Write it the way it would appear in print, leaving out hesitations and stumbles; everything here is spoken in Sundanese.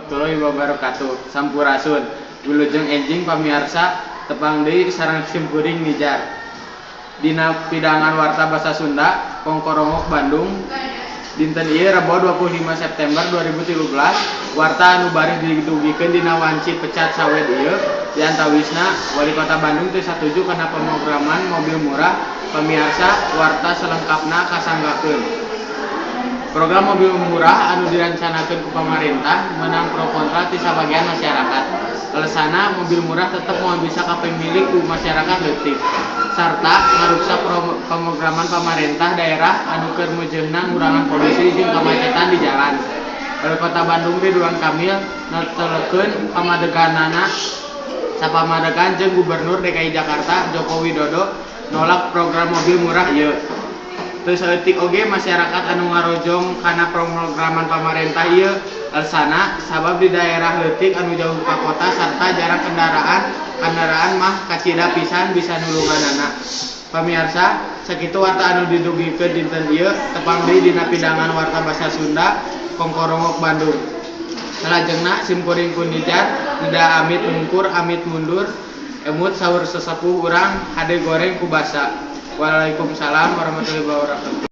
Warahmatullahi wabarakatuh. Sampurasun. Wilujeng enjing pamiarsa, tepang deui sareng simkuring Nijar. Dina pidangan warta basa Sunda Kongkorongok Bandung dinten ieu Rebo 25 September 2013. Warta anu baris didugikeun dina wanci pecat sawed ieu, di antawisna Wali Kota Bandung teu satuju kana pemrograman mobil murah. Pamiarsa, warta selengkapna kasanggakeun. Program mobil murah anu direncanakeun ku pamarentah meunang pro kontra ti sabagian masyarakat. Alesana mobil murah tetep moal bisa kapimilik ku masyarakat leutik sarta ngaruksak pemrograman pamarentah daerah anu keur meujeuhna ngurangan polusi jeung kamacetan di jalan. Wali Kota Bandung Ridwan Kamil netelakeun pamadeganana sapamadegan jeung Gubernur DKI Jakarta Joko Widodo nolak program mobil murah ieu. Teu saeutik oge masyarakat anu ngarojong kana pemrograman pamarentah ieu, alesana sabab di daerah leutik anu jauh ka kota sarta jarang kendaraan, kendaraan mah kacida pisan bisa nulunganana. Pamiarsa, sakitu warta anu didugikeun dinten ieu. Tepang deui dina pidangan warta basa Sunda Kongkorongok Bandung. Salajengna simkuring ku Nijar neda amit mungkur amit mundur, emut saur sesepuh urang hade goreng ku basa. Waalaikumsalam warahmatullahi wabarakatuh.